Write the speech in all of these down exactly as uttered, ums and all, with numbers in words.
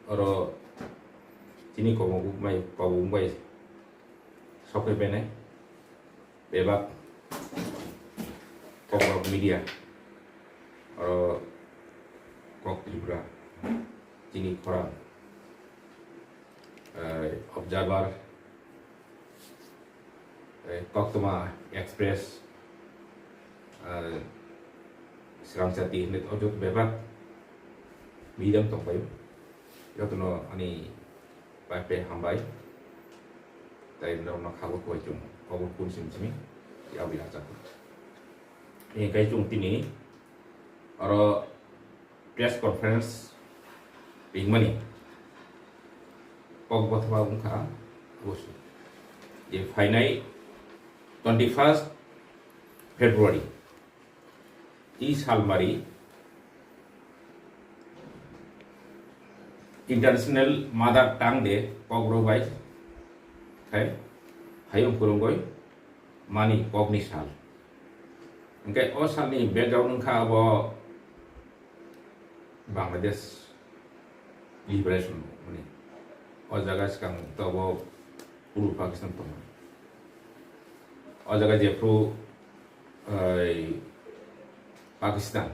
Oro chini kokmok bai, kokmok bai sokwi penai bebak kokmok media, oro Kok Tripura, chini khorang, eh, Observer, eh, Koktwma Express, eh, Srangchati hinwi o joto bebak medium tongpaio. Jotono ani pai pai hambai. Tai norokno khago koi chwng kobor kun sim simi yawi achago. Hingkai chwng tini oro press conference ringmani kok bothoma wngkha, obosi je phainai twenty first February, tei salmari International Mother Tongue Day kok rwbai khai hayung kwrwngwi mani kokni sal. Hingke o salni background wngkha abo Bangladesh liberation movement. O jaga swkang tobo Purbo Pakistan tongmani. O jaga jephru, oi, Pakistan,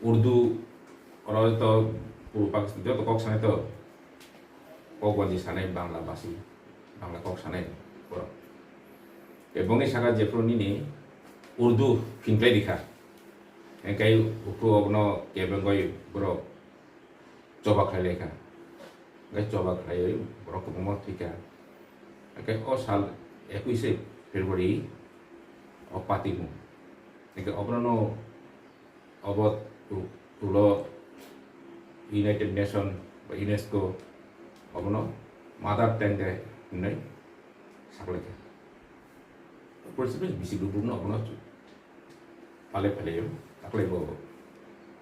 Urdu, oro to Purbo Pakistan joto kok sanai to, kok wanji sanai Bangla basi, Bangla kok sanai borok. Ebongni saka jephru nini Urdu phinklai rikha. Hingke uphru obono kebengoi borok choba khlai laikha. Hingke choba khlaiwi borok kwbangma thwikha. Hingke o sal ekuishe February o patimung. Hingke obono obo tu-, tulo United Nation ba UNESCO obono Mother Tongue Day hinwi saklaikha. Principle bisi bubrukno obono palai phalai o. Taklai bo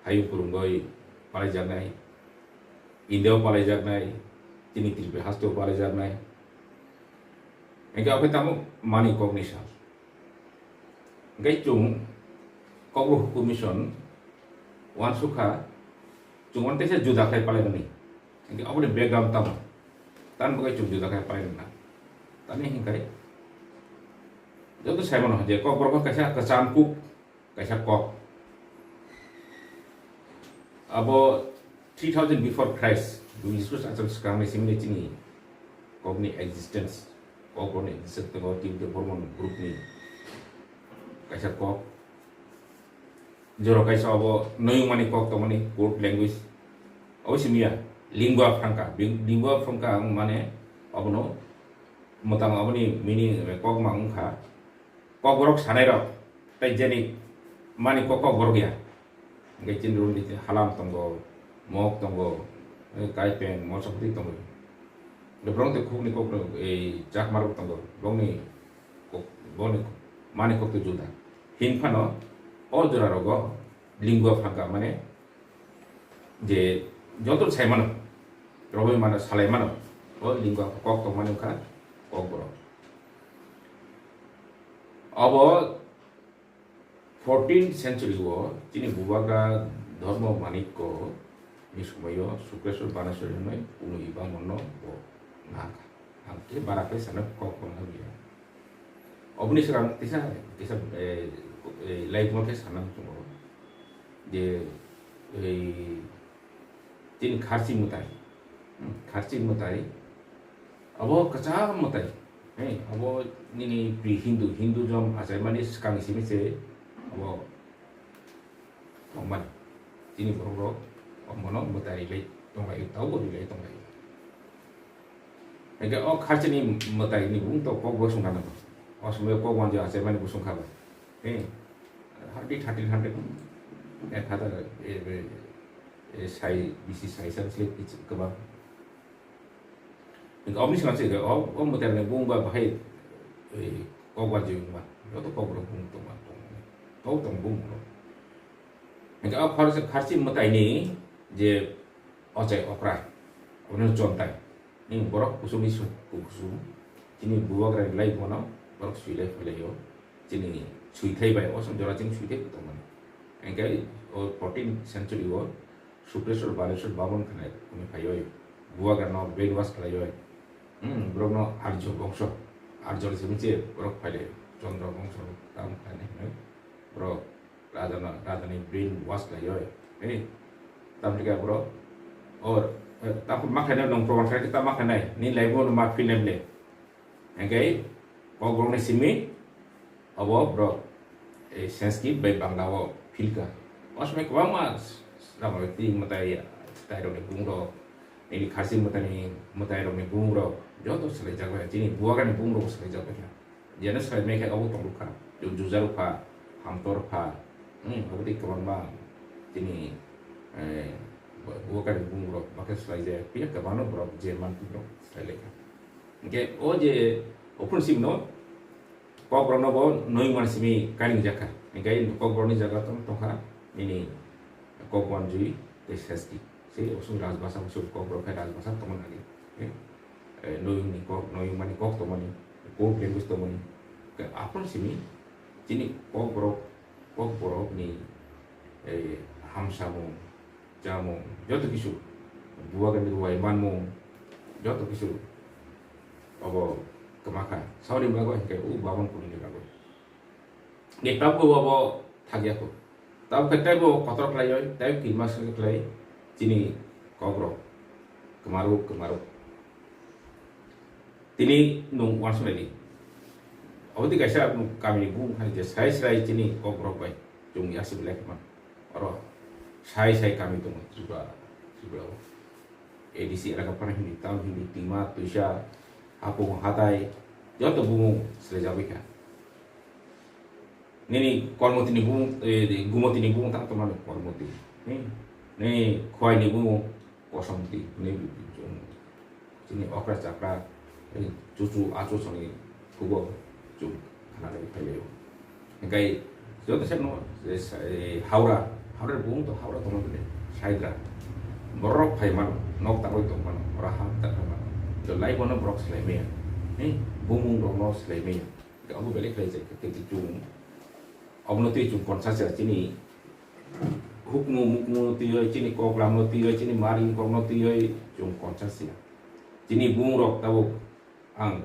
hayung kwrwngwi palaijaknai, India o palaijaknai, chini Tripura haste o palaijaknai. Hingke okhai tamo mani kok ni sal. Hingke chwng Kokborok Commission wansukha, chwng wan teisa juda khlai palaimani. Hingke oboni background tamo? Tan bagwi chwng juda khlai palaimana. Tani hingkai joto saimano je Kokborok kaisa kwcham kuk, kaisa kok. Abo three thousand before Christ, Jisu achal swkangni simi chini kokni existence, kokborokni existence tongo, Tibet Bormon groupni kaisa kok. Jora kaisa abo noyungmani kok tongmani, code language. Abo simiya, lingua franca. Bi-, lingua franca ang mane abono mwtang aboni meaning, eh, kokma wngkha. Kokborok sanairok, tei jeni mani kok, kokborok ya. Hingke chini rwngni halam tongo, mok tongo, eh, kaipeng, mosok twi tongo. Borok tei khukni kok, eh, chakmarok tongo. Bongni kok, boni mani kok twi juda. Hinphano o jora rogo lingua franca mane je joto sai mano, roboi mano, salai mano, o lingua kok tongmani wngkha kokborok. Abo fourteenth century o chini Bubagra Dharma Manikko ni somoio Sukreshwar Banaswari hwnwi kunu iba mono bo nangkha. Ang khe bara khe sana kok kono ya. Oboni swkang kisa, kisa, eh, eh, life mo khe sana tongo je, eh, Chini kharchi mwtai, hmm, kharchi mwtai, abo kwcham mwtai, he, abo nini pre Hindu, Hinduism achaimani swkang simi se abo tongmani. Chini borok rok omono mwtai rilai tonglai, taubo rilai tonglai. Hingke o kharchini mwtai ni bung to kok bo sungkha nango. O somoi kok wanja achaimani bo sungkha ba. He, thirty, thirteen hundred, ek hazar, e, e, e, sai, bisi sai san slip kwbang. Hingke oboni singha se o, o mwtai ni bung ba bahai, e, kok wanja wngma. Joto kok rok bung tongma tong. Tau tong bung rok. Hingke o kharchi, kharchi mwtai ni je ochai okra, obono chontai. Ni borok kusungni suk kusung. Chini bubagra ni lai bono borok suilai phailai o. Chini suithai bai o jora chini suithai bo tongmani. Hingke o fourteenth century o Supreswar, Baneswar, Baban khanai kumi phaioi, Bubagrano brainwash khlaioi, hmm, borokno Arjo bongso, Arjo ni simi se borok phaile, Chandra bongso tam khlainai hinwi borok rajano, rajani brainwash khlaioi, eh, tam thika borok, or, eh, tam makhainai nong proman khlai ta makhainai, ni laibo no ma film le, hingke kok borokni simi, Obo borok, eh, Sanskrit bai Bangla o philka. O somoi kwbangma rama twi mwtai, mwtai rokni bumung rok, nini kharchi mwtaini mwtai rokni bumung rok joto swlaijak bai, chini Bubagrani bumung rok swlaijak bai kha. Jeno swlai mai khe obo tong rwkha. Ju-, Juja rwkha, Hamtor rwkha, hmm, obo twi kwbangma chini, eh, Bu-, Bubagrani bumung rok bakhe swlaijak. Phiya kwbangno borok je man borok swlai lai kha. Hingke o je ophun simi no, Kokborokno bo noi mani simi kairing jakha. Hingke kokborokni jaga tong tongkha nini kokborok jui tei Sanskrit. Se osong rajbhasha osong kokborok hai rajbhasha tongmani. Eh, eh, noyungni kok, noyung mani kok tongmani, code language tongmani. Ke aphano simi chini kokborok, kokborokni, eh, hamsamung, chamung, joto kisu, Bubagrani ruwai manmung, joto kisu obo kwma kha. Saoni bagwi hwnkhe o Baban Kunini bagwi. Ni tabuk obo thakya kho. Tabuk khe teibo kotor khlaiwi, tei kirima se khlai chini kokrok kwmaruk, kwmaruk. Tini nwng uansuknai di. Obo twi kaisa kamini bumung hai je sai sai chini kokrok bai chwng yasi belai khama. Oro sai sai kami tongo Tripura, Tripura o. A D C elaka phano hindi, town hindi, tima, twisa, hapung, hatai, joto bumung swlaijagwi kha. Nini Kormoti ni bumung, eh, Gumoti ni bumung tang tongmani Kormoti. Hmm. Nini Khowai ni bumung Kosomoti. Nini chini okra chakra, eh, chuchu achu songni thugo chwng khanani phailaio. Hingkai joto se no, eh, Howrah, Howrah ni bumung to Howrah tongma bini, Saidra. Borok phai mano, nok tangwi tong mano, ora ha ta phai mano. To lai bono borok swlai maya. Ni bumung rok no swlai maya. Abo belai khlai jai khe twi chwng. Obono twi chwng konsa se chini hukmu mukmu twi oi, chini koklam no twi oi, chini mari kokno twi oi chwng konsa se. Chini bumung rok tabuk ang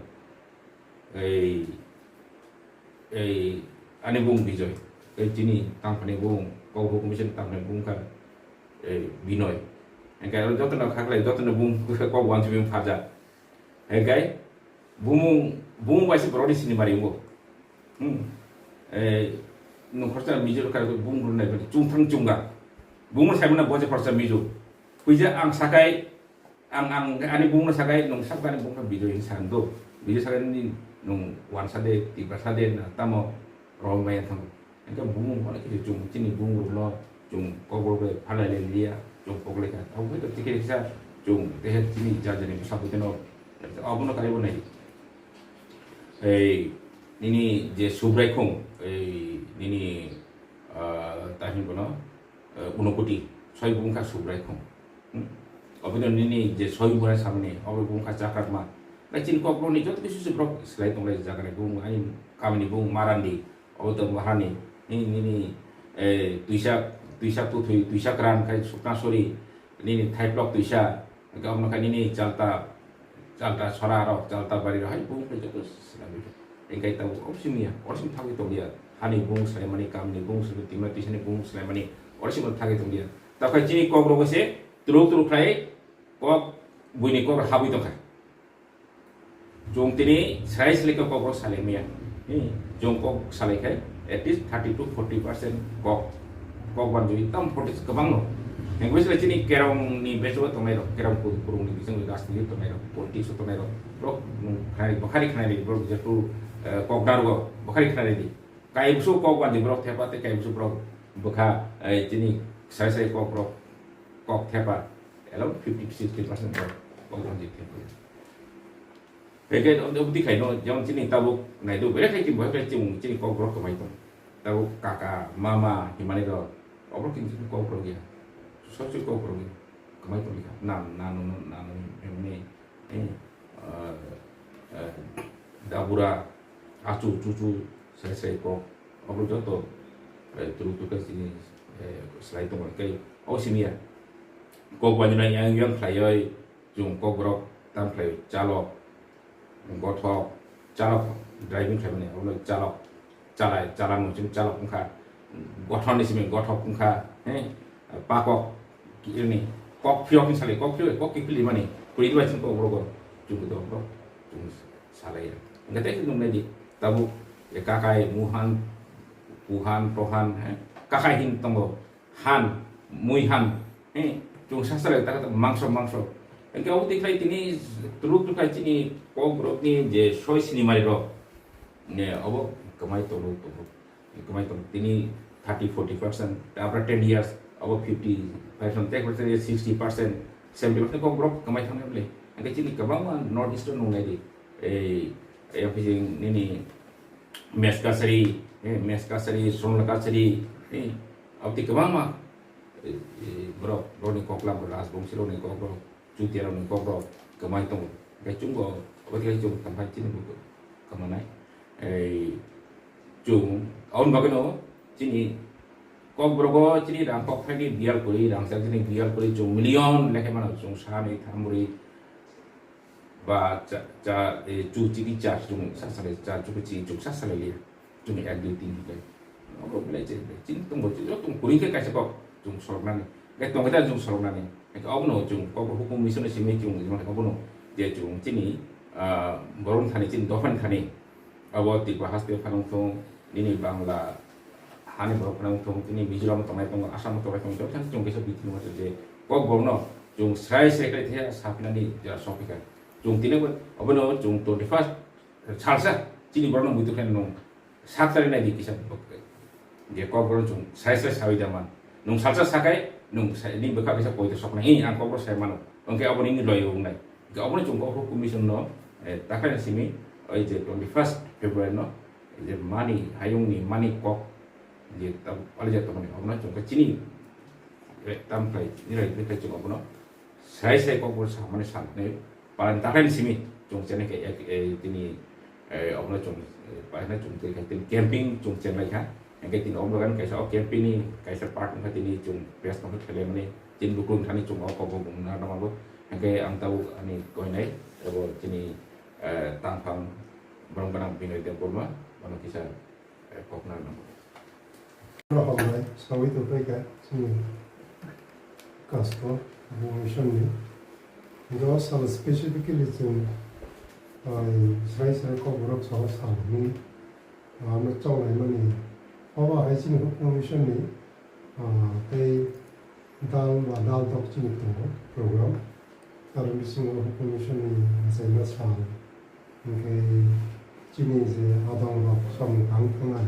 ei, ei ani bumung Bijoy, ei chini tangphani bumung, kok hukum se tangphani bumung kha, ei Binoy. Hingke aro jotono khaklai, jotono bumung kok wansugwi phaja. Hingke bumung, bumung bai se borokni sini mari bo. Hmm. Eh, nung khoroksa mijo kha bumung rwnai bani chungthang chungga. Bumung sai mano bo je khoroksa mijo. Puija ang sakai, ang, ang ani bumung sakai, nung sakani bumung bijo hin sang do. Bijo sakai ni nung wansa de, tiprasa de, na tamo rong maya thang. Hingke bumung onek khe chwng chini bumung rokno chwng kokborok bai phalai lai liya, chwng koklai kha. Abo hai khe tikhe kisa chwng tehe chini jat jani bwsa bwtwi no abono kaibo nai. Ei nini je Subraikhung, ei nini, ah, ta hin bono, eh, Unokoti, soi bumung kha Subraikhung. Hmm? Oboni nini je soi bumung samani, obo bumung kha Chakratma. Nai chini kokborokni joto kisu se borok swlai tonglai jagani bumung, ani kamini bumung Marandi. Obo tong baharni, nini, nini, eh, twisa, twisa kuthwi, twisa kwran khai sukna sori, nini thaiplok twisa, hingke omo khai nini chalta, chalta sora rok, chalta bari rok hai bumung khai joto swnamwi. Hingke tabuk obo simi ya, oro simi thangwi tongya. Hani bumung swlaimani, kamni bumung swlaimani, tima twisani bumung swlaimani, oro simi thangwi tongya. Takhai chini kok rok se turuk turuk khai kok buini kok habwi tongkha. Chwng tini srai srai khe kok rok salai maya. Hmm. Chwng kok salai khai at least thirty to forty percent kok, kok banjui tam forty kwbang no. Hingke sile chini kerong ni becho tongnai rok, kerong ku-, kurung ni bising rajniti tongnai rok, politics tongnai rok, borok, hmm, khnai, bokhari khnai rok, borok jetu, eh, kok narwgo, bokhari khnai rok. Kaibusu kok banjui borok thepa tei kaibusu borok bwkha, eh, chini srai srai kok rok, kok thepa. Elo fifty to sixty percent borok kok banjui thepa. Hingke obdi khaino, jemon chini tabuk naidu, belai khai chini, belai khai chini, chini kokborok kwmai tong. Tabuk kaka, mama, himani rok, oborok chini kokborok ya. Soi soi kokborok ya. Kwmai tong ya. Nan, nan, nan, nan, himani, eh, eh, eh, dabura, achu, chuchu, sai, sai kok. Oborok joto, eh, turuk turuk chini, eh, slai tongo. Kai, o simi ya. kok bai nai yang yang khlaioi, chwng kokborok tam khlai chalok, gothok, chalok driving khlaimani, obo chalok, chalai, chala muchung chalok wngkha, gothon ni simi gothok wngkha, he, pakok, ini, kok phiyok ni salai, kok phiyok, kok kiphilwi mani, kwrwi bai chwng kokborok, chwng kokborok, chwng salai. Hingke tei nung nai di, tabuk, e, kakai, muhan, puhan, tohan, he, kakai hin tongo, han, mui han, he, chwng sa salai ta mangso, mangso. Hingke obo twi khlai tini, turuk twi khlai chini kokborok ni je soi sini mari rok, ne, obo kwmai tongo, tongo. Kwmai tong tini thirty forty percent, after ten years abo fifty percent, ten percent, sixty percent, seventy percent kokborok kwmai thangna bwle. Hingke chini kwbangma North East o nung nai di, ei, ei, nini Mes Kachari, eh, Mes Kachari, Sonal Kachari, eh, aboni kwbangma, eh, eh, borok, borokni koklam, Rajbongsi rokni kokborok, Chutiarokni kokborok kwmai tongo. Hingke chwngbo, abo khe chwng tongphai chini buku kwmanai. Ei, chwng, aboni bagwino chini kokborogo chini rang kok phaini biyal kwrwi, rangchak chini biyal kwrwi chwng million lekhe mano, chwng sani thamri ba cha, cha, eh, chu chini cha chwng sa salai, cha chu chi chwng sa salai liya. Chwng ek dui tin hingke. Obo belai je, chini tongbo, chini tong kwrwi khe kaisa kok chwng soroknani. Hingke tongkhe ta chwng soroknani. Hingke obono chwng kok hukum mission simi chwng jemon obono je chwng chini, ah, borok thani chini dophani thani. Abo Tripura haste phano thung, nini Bangla hani borok phano thung, chini Mizoram tongnai tongo, Assam tongnai tongo, joto thani chwng kaisa bithi nukha je kok borokno chwng srai srai khlai thaya saphinani jora sokphaikha. Chwng tini obono chwng twenty first salsa chini borokno muitu khe nung sak chari nai di kisa je kok borok chwng sai sai sawi da man. Nung salsa sakai nung sai ni bwkha kisa poito soknai, "Hi, ang kok borok sai mano." Hwnkhe abo nini loyo wngnai. Hwnkhe obono chwng kok commission no, eh, takhai simi oi je twenty first February no je mani hayung ni mani kok je tam pali je tongmani obono chwng khe chini, eh, tam khlai ni rai khlai chwng obono sai sai kok borok samani sanai. Palan takhai ni simi chwng chenai khe ek, eh, tini, eh, obono chwng, eh, paina chwng twi kha tini camping chwng chenai kha. Hingke tini obono kaisa o camping ni kaisa part wngkha tini chwng press conference khlaimani. Tini bukhuk thani chwng o kok bo wngna nangma bo. Hingke ang tabuk ani koinai abo tini, eh, tangphang borok gwnang Binoy Debbarma bono kisa eh, kokna nango. Hambai sawi tongpai kha chini Kaskor Bhubaneswar ni. Hingke o sal specifically chwng, ah, srai srai kokborok sao sal hwnwi, ah, ano chonglaimani. Obo hai chini Hukma Mission ni, ah, tei dal ba dal tok chini tongo program. Aro bisingo Hukma Mission ni achaima sal, hingke chini je adong rok samung tang thangnai,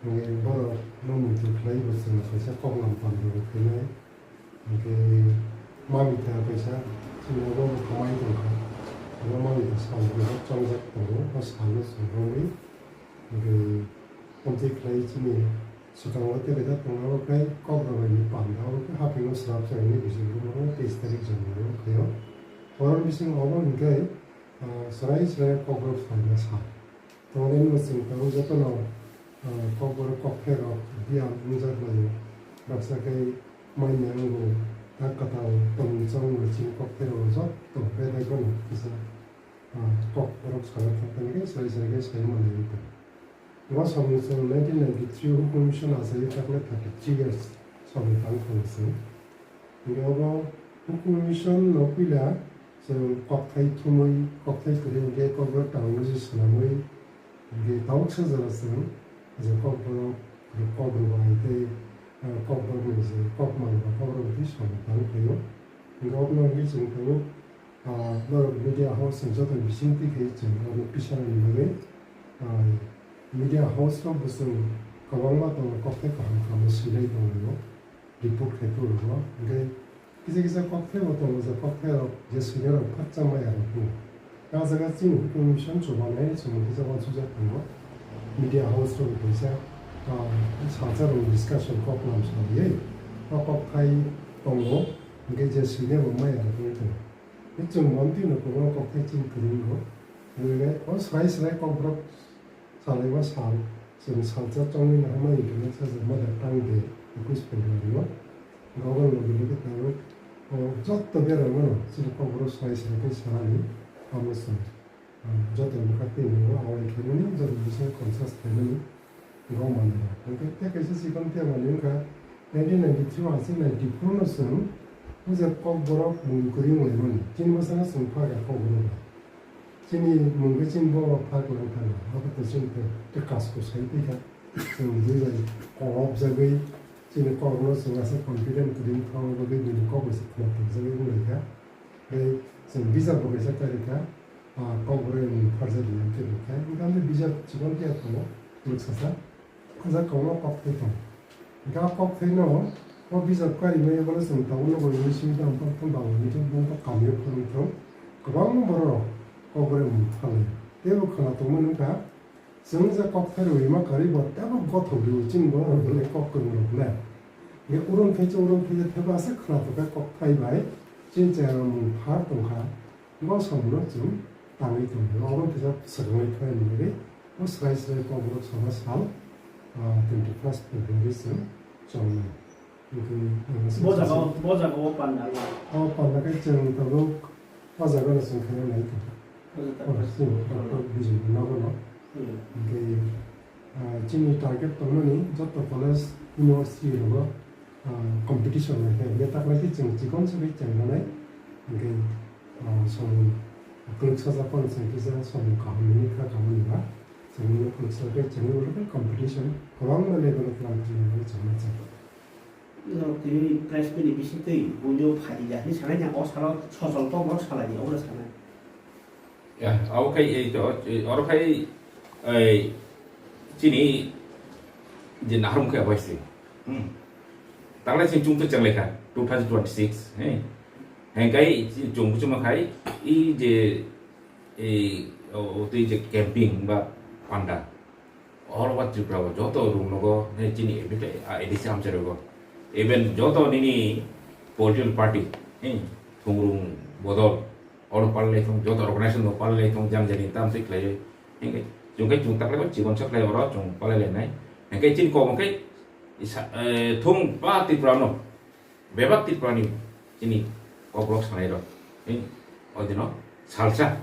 hingke borok no muitu khlai bo chwng kaisa koklam pandra rok khainai, hingke mamita kaisa chini abo bo kwmai tongkha, abo mamita sal bo chongjak tongo, o sal no chwng romwi, hingke amtwi khlai chini swkango tei rwjak tongo, abo khe kok rwbaini panda, abo khe haphingo swrapsa hwnwi bijik rwmani teis tarik January o khaio. Oro bisingo obo hwnkhe, ah, chwrai chwrai kokborok salna sal. Tongnaini mwchwng tongo jotono, ah, kokborok kokthairok biyang wngjakmani baksa khe manya wngo, tak kwtal tongmung chongmung chini kokthairok joto bedai phano kisa, ah, kokborok salna thangkha hwnkhe chwrai chwrai khe sai manlai wngkha. Bo samung chwng nineteen ninety-three o Hukma Mission achaiwi takle thirty-three years samung tang tongo chwng. Hingke obo Hukma Mission no puila chwng kokthai thumwi, kokthai kwrwi hingke kokborok technology swnamwi, hingke tabuksa jora chwng je kokborok, kokrwbai tei, eh, kokborokni je kokmang ba kokrok twi samung tang phaio. Hingke obono hingke chwng tabuk Ah, norok media house ni joto bisingtwi khe chwng norokno pisarani bagwi, ah, media house rok bo chwng kwbangma tongo, kokthai kaham kaham swinai tongo, report khai phuru rwgo. Hwnkhe kisa kisa kokthai bo tongo, je kokthai rok je swinai rok khakchangma ya rok phuru. Ah jaga chini Hukma Mission chubanai chwng kisa uansukjak tongo. Media house rok kaisa, ah, salsa rok discussion koklam sa rwui o kokthai tongo, hwnkhe je swinai bo maya rok wngwi tongo. Chwng bo amtwino kwbangma kokthai chini kwrwngwi rw-, rwgwi o swrai swrai kokborok salaiba sal, chwng salsa chongwi naharmani hwnwi sajak mother tongue day, ekush February o. Gobor logi logi tabuk O jotto berang mano, chini kokborok sai sai khe sanani, amo chwng, ah, joto bwkha tini o awai khaimani, joto bising conscious khaimani, go manwi rok. Hwnkhe tei kaisa chikon tei manwi wngkha, nineteen ninety-three o aswk ninety-four no chwng, o je kokborok mung kwrwi wng laimani, chini bwskango chwng pha kha kokborok bai. Chini mung khe chini bobo phak lang thangna, abo to chini khe tei kasko sai twi kha. Chwng bui bai kok jagwi chini kokno chwng aswk confident kwrwi thangna bagwi bini kok bai se khna tong jagwi wng lai kha. Tei chwng bijap bo kaisa kari kha, ah, kok bwrwi mung pharjak ya khe rw kha. Wngkha hwnkhe bijap chikon phiya tongo, mwksasa. O jaga kwbangma kokthai tongo. Hwnkhe o kokthaino o bijap karimani ulo chwng tabukno bo English medium tong thung, Bangla medium tong thung, kamio phwrwng thung, kwbangma borok kokborok mung phalwi. Teibo khwna tongmani wngkha, chwng je kokthai rwima karwi bo teibo gothok rw chini borok rok belai kok kwrwng rok le. Hwnkhe urom khe urom khe thebo aswk khwna tongkha kokthai bai chini chayang mung phar tongkha. Bo samungno chwng tangwi tongkha. Oro kisa swkangwi khlai manwi, bo swrai swrai kokborok saba sal, ah, twenty first February chwng chongnai. Hwnkhe ang Bo jaga, bo jaga o panda. O panda khe chwng tabuk o jaga no chwng khaina nai tongkha. O jaga. O chwng Doctor Bijay nogo no. Hmm. Hwnkhe, ah, chini target tongmani joto college, university rogo, ah, competition lai khe, hwnkhe taklai khe chwng chikon se bai chengmanai, hwnkhe, ah, samung kwlwksa japan chwng kisa samung kaham hwnwi kha kaham hwnba, chwngno kwlwksa khe chwngno ulo khe competition kwbangma level o twlang thangwi chwngno cheng. Norok tini press meet ni bisingtwi buino phaidi ya hwnwi sanai ya, o salo sosol kokborok salai ya, obo sanai. Ya, abo khai, ei to, ei, oro khai, ei, chini je nahrum khai abo hai se. Hmm. Tanglai chini chwng to chenglai kha, two thousand twenty-six, he. Hengkai chini chwng buchuma khai, i je, ei, o, o twi je camping ba panda. All over Tripura o joto room nogo, he, chini A D C amchai rogo. Even joto nini political party, he, thungrung bodol, oro palai thung, joto organization no palai thung, jang jani tam se khlai, he, chwng khe chwng taklai chikon sa khlai oro chwng palai lai nai. Hengke chini kok hwnkhe isa, eh, thung pa Tripura no. Bebak Tripurani chini kokrok sanai rok, eh, o dino salsa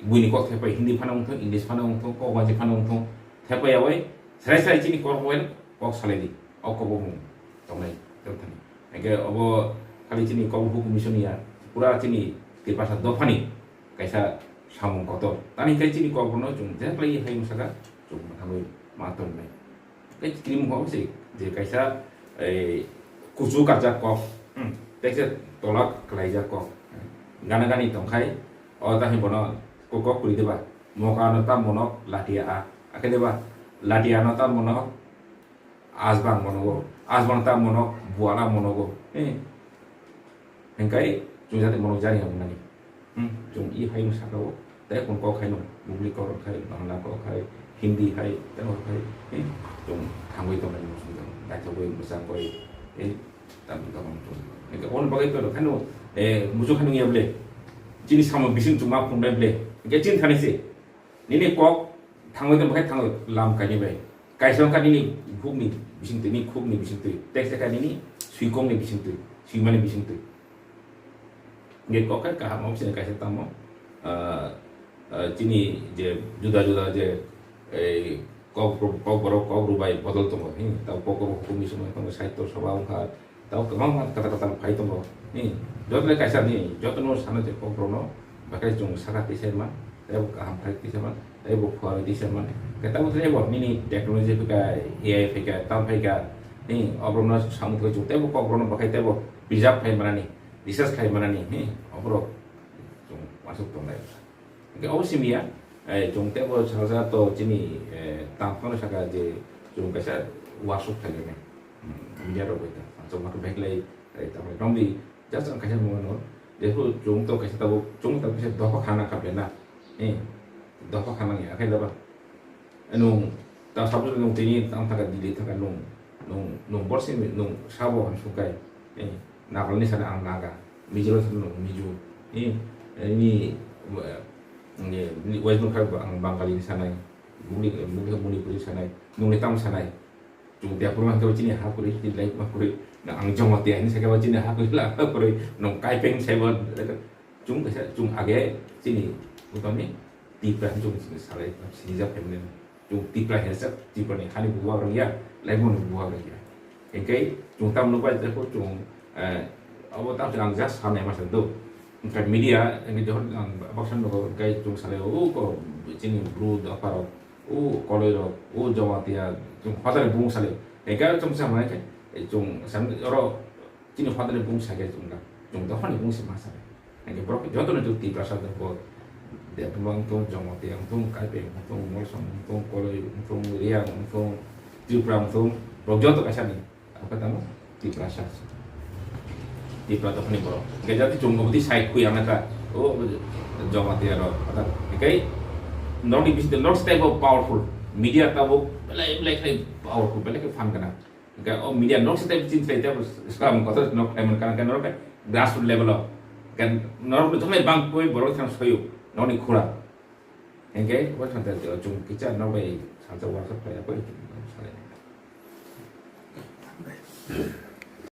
buini kok thepai Hindi phano wngthung, English phano wngthung, kok wanji phano wngthung, thepai awai srai srai chini kok bai kok salai di, o kok bo mung tongnai tongthani. Hingke obo khali chini kok hukum mission ya, pura chini Tiprasa dophani kaisa samung kotor. Tani hingke chini kok bono chwng je khlai hai wng saka chwng mwthangwi ma tongnai. Tei cream hok se je kaisa, ei, kuchu kajak kok, hmm, tei se tola kwlaijak kok. Gana gani tongkhai, o ta hai bono kok kok kwrwi diba. Moka no tam bono latia a, akhe diba latia no tam bono asbang bono go, asbang tam bono buala bono go. Eh. Hingkai chwng jati mono jani ang nani. Hmm, chwng i hai wng saka o. Tei kun kok hai no, Bugli kok khai, Bangla kok khai, Hindi hai, tei kok khai. Eh, chwng thangwi tong nani chwng jang. Dai thangwi mwchang koi. Eh, tam tam chwng. Hingkai on bagai to khano, eh, muchung khano ya ble. Chini samo bising chuma phung dai ble. Hingkai chin khani se. Nini kok thangwi tong khe thangwi lam kaini bai. Kaisa wngkha nini khukni bisingtwi, nini khukni bisingtwi. Text wngkha nini swikokni bisingtwi, swimani bisingtwi. Nge kok khe kaham wng sini kaisa tamo, ah, ah, chini je juda juda je, ei, kok, kok borok, kok rwbai bodol tongo. Hini, tamo kok rwbai hukum bising tongo, sahitya sabha wngkha, Tamo kwbangma kwtal kwtal phai tongo. Ni, joto le kaisa ni, joto no sana je kokborok no, bakhai chwng saka tisa man, tei bo kaham khai tisa man, tei bo phuarwi tisa man. Khe tamo tei bo nini technology phika A I phika, tam phika, ni oborok no samung thai chwng tei bo kokborok no bakhai tei bo bijap khai manani, research khai manani, ni oborok chwng wasuk tongnai. Hingke obo simi ya, eh, chwng tei bo salsa to chini, eh, tang phano saka je chwng kaisa wasuk khainai. Hmm, media rok bai ta, chwng ma bag lai, eh, tamo tong di, just ang kaisa mung no, jephuru chwng to kaisa tabuk, chwng to kaisa dopha khana kha bena, eh, dopha khana ya, khe daba. Nung ta sabu nung tini tang thaka Delhi thaka nung, nung, nung borsi nung sabo han sukai, eh, Nagalni sana ang Naga, Mizoram sana nung Mizo, eh, ni, eh, ni, ni West Bengal ang Bangali ni sanai, Muni, Muni, Manipuri sanai, nungni tam sanai, chung dia purma hingke chini ha kuri, chini lai ma kuri, Ang Jamatia hinwi sakhe bo chini ha kwchwla kwrwi, nwng Kaipeng saibo, chung kaisa, chung age chini utoni Tipra hinwi chung salai sinijak family. Chung Tipra hinwi sak, Tipra ni hani buwak rwngya, laimung ni buwak rwngya. Hingke chung tam nukbai jepho chung, eh, abo tam ang just sanai masa do. Hingke media, hingke johor ang baksa nugo, hingke chung salai o ko chini bru dopha rok, o koloi rok, o Jamatia, chung hotel bung salai. Hingke chung sa manai khe, chung sang oro chini hotel bung sa khe chung da. Chung dophani bung se masa. Hingke borok joto no chung Tiprasa do bo. Debma wngthung, Jamatia wngthung, Kaipeng wngthung, Molsom wngthung, Koloi wngthung, Reang wngthung, Tripura wngthung, borok joto kaisa ni. Apa tamo? Tiprasa. Tipra dophani borok. Hingke jati chung obodi sai khui ang naka. O Jamatia rok. Hingke norok ni bisi norok step of powerful. Media tabo belai belai khai powerful, belai khai fan gana. Hingke o media norok step chin sai tabo skam kotor norok khai man kana norok grassroots level o. Kan norok ni thumai bang koi borok thang soyo. Norok ni khura. Hingke o thang chung kicha norok bai salsa workshop khai koi salai.